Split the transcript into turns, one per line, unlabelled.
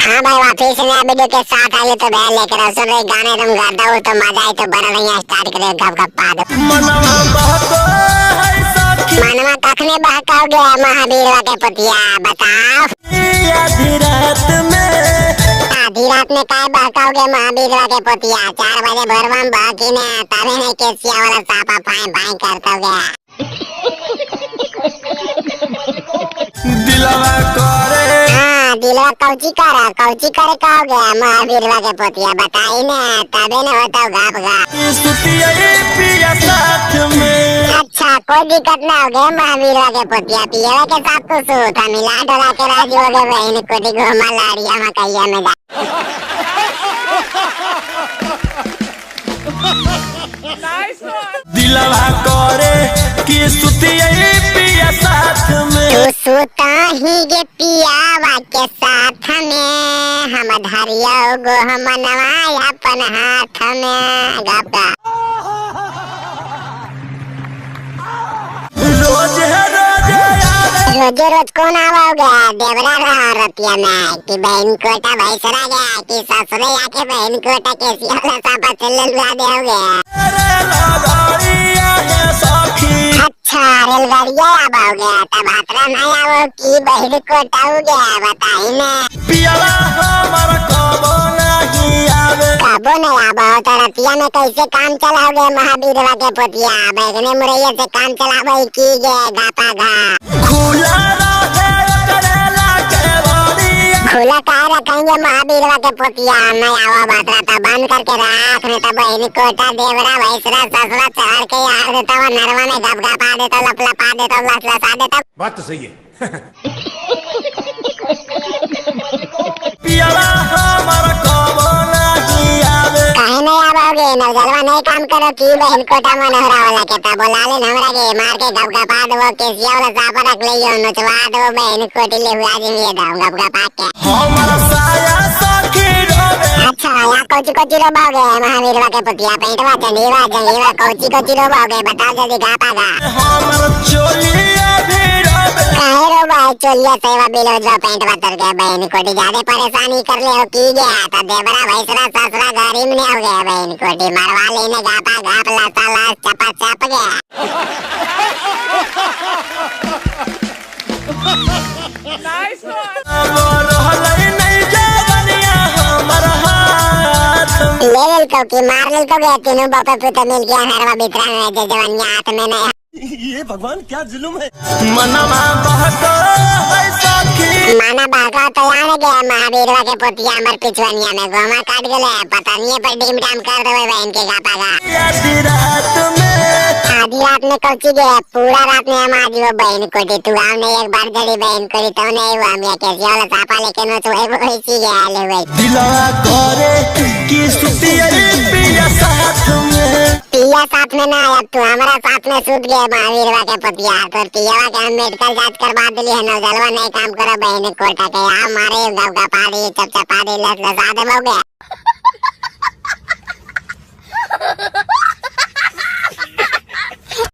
हाँ भाई वापिस नया वीडियो के साथ आइए तो भैया लेकर आओ सुन रहे गाने तुम गाता हो तो मजा आए तो बना नहीं स्टार्ट करे गप गप पा दो।
मनवा बहको है सखी
मनवा कखने बहकाओगे महावीरवा के पुतिया बताओ।
आधी रात में।
आधी रात में काय बहकाओगे महावीरवा के पुतिया? 4 बजे भोरवा में बहकी ने तभी नहीं केसिया वाला सापा फाइन फाइन करता गया।
दिलवा करे।
हाँ दिलवा कौची करे कौची करे कहोगे महावीरवा के पुतिया बताई ने तभी न होता गप गप।
सुतिया पिया साथ में।
अच्छा कोई दिक्कत ना हो गया महावीरवा के पुतिया पियवा के साथ तो सूता मिला डोला के राजी हो गए बहन कोटी घुमा लाड़िया मकैया में जा।
दिलवा करे कि सुतिया पिया साथ में।
तू सुता ही गे पियावा के साथ में हम धरिया गो हम मनवा अपन हाथ में गप गप।
रोज है रोज आवे।
रोजे रोज कौन आओगे देवरा रहा रतिया में कि बहन कोटा भैसरा गया कि ससुरे आके बहन कोटा केसिया वाला सापा चल लुआ देओगे।
रेलगाड़िया है सखी।
अच्छा रेलगाड़िया आबाओगे तब हाथरा नहीं आवो कि बहन कोटा हो गया बताई ने।
पियावा हमर कबो नहीं आवे।
कबो नहीं आबो तो रतिया में कैसे काम चलाओगे महावीरवा के पुतिया? बैगने मुरैया से काम चलाबो की गे गापा घा।
खुला रहे करेला के बड़िया।
खुला कहाँ रखेंगे महावीरवा के पुतिया? नहीं आवा बात रहा बंद करके राख नहीं तो बहन कोटा देवरा भैसरा ससुरा चढ़ के यार देता वो नरवा में गप गपा देता लप लपा देता लस लसा देता।
बात तो सही है।
पियावा हमर कबो नहीं आवे।
काहे नहीं आवोगे नवजलवा नहीं काम करो की बहन कोटा मनोहरा वाला के ता बोला ले हमरा के मार के गप गपा दो केसिया वाला सापा रख लियो नचवा दो बहन कोटी ले हुआ जी ये दाऊ गप गपा के।
हमर साया सखी रोवे।
अच्छा या कोची कोची रोबाओगे महावीरवा के पुतिया? पेंटवा चंडीवा जंगीवा कोची कोची रोबाओगे बताओ जल्दी गापा गा।
हमर चोलिया भी रोवे।
काहे रोबा चोलिया सेवा बिलो जो पेंटवा तर के बहन कोटी ज्यादा परेशानी कर ले हो की गया तो देवरा भैसरा ससुरा गरीब ने हो गया बहन कोटी मरवा लेने गापा गाप लासा लास चपा चप गया।
अब रहलै नहीं जवनिया हमर हाथ में।
ले लेल को की मार लेल को गया तीनों बापे पुत मिल गया हरवा बितरा में जे जवनिया हाथ में नहीं।
ये भगवान क्या जुलुम है। मनवा बहको है सखी।
माना बहका तो यार गया महावीरवा के पुतिया अमर पिछवनिया में गोमा काट गेले पता नहीं पर डीम डाम कर देवे बहन के गापा गा।
आधी रात में।
आधी रात में कौची गया पूरा रात में हम आज वो बहन कोटी तू आओ नहीं एक बार जड़ी बहन कोटी तो नहीं हुआ हम या कैसी वाला सापा लेके नो तो वही वही सी गया ले वही।
दिलवा करे कि सुतिया पिया साथ में।
पिया साथ में ना आया तू हमारा साथ में सूत गया महावीरवा के पुतिया तो पियावा के हम मेडिकल जांच करवा दिली है नौजलवा नहीं काम करो बहन कोटा के आ मारे गप गपा दे चप चपा दे लस लसा दे हो गया।